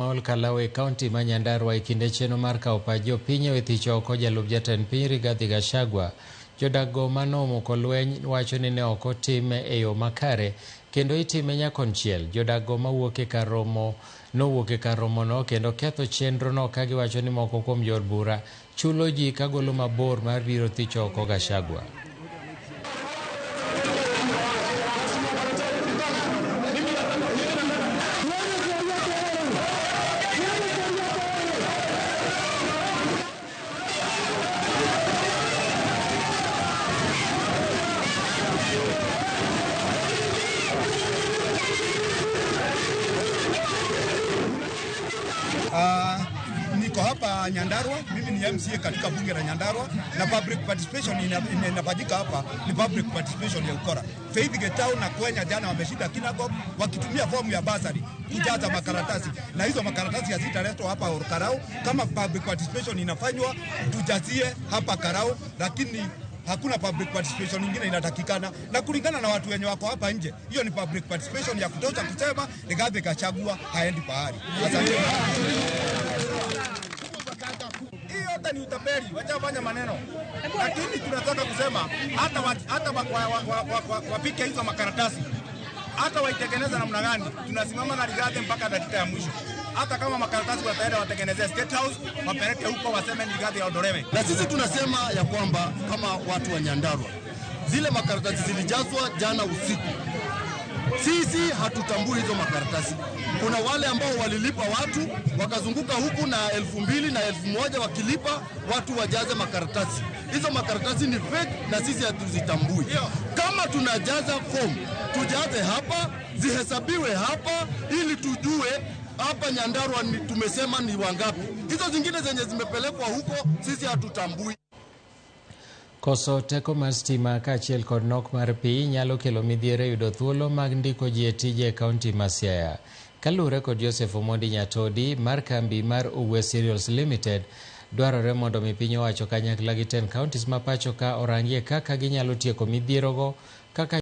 Ma Ol Kalou e kaunti ma Nyandarua e kinde chenro mar kawo pach jopiny e thich oko jalup jatend piny Rigathi Gachagua. Jodak go manomoko lweny wacho ni ne ok otime e yo makare kendo itime nyakonchiel. Jodak go mawuok e kar romo nowuok e kar romono kendo ketho chenro no ka giwacho ni moko kuom jood bura chulo ji kagolo mabor mar biro thich oko Gachagua. Niko hapa Nyandarua, mimi ni MCA katika bunge la Nyandarua na public participation inafanyika hapa ni public participation ya ukora. Faith Getau na Kwenya jana wameshinda Kinangop wakitumia fomu ya bursary kujaza makaratasi, na hizo makaratasi hazitaletwa hapa Ol Kalou. Kama public participation inafanywa, tujazie hapa Karau, lakini hakuna public participation nyingine inatakikana, na kulingana na watu wenye wako hapa nje, hiyo ni public participation ya kutosha kusema Rigathi Gachagua haendi pahali. Asante. Hii yote ni utapeli, wachafanya maneno, lakini tunataka kusema hata wapike hizo makaratasi, hata waitengeneza namna gani, tunasimama na Rigathi mpaka dakika ya mwisho. Hata kama makaratasi wataenda watengenezee State House, wapeleke huko, waseme ni Rigathi aondolewe. Na sisi tunasema ya kwamba kama watu wa Nyandarua, zile makaratasi zilijazwa jana usiku, sisi hatutambui hizo makaratasi. Kuna wale ambao walilipa watu wakazunguka huku na 2,000 na 1,000 wakilipa watu wajaze makaratasi. Hizo makaratasi ni fake na sisi hatuzitambui. Kama tunajaza form, tujaze hapa, zihesabiwe hapa ili tujue hapa Nyandarua ni, tumesema ni wangapi. Hizo zingine zenye zimepelekwa huko sisi hatutambui. Koso teko mar stima kaachiel kod nok mar pi nyalo kelo midhiero e yudo thuolo mag ndiko ji e tije e kaunti ma Siaya. Kaluwore kod Joseph Omondi Nyatodi mar kambi mar Ugwe Cereals Limited, dwarore mondo mi piny owacho kanyakla gi 10 counties ma pacho ka orangie kaka ginyalo tieko midhierogo kaka.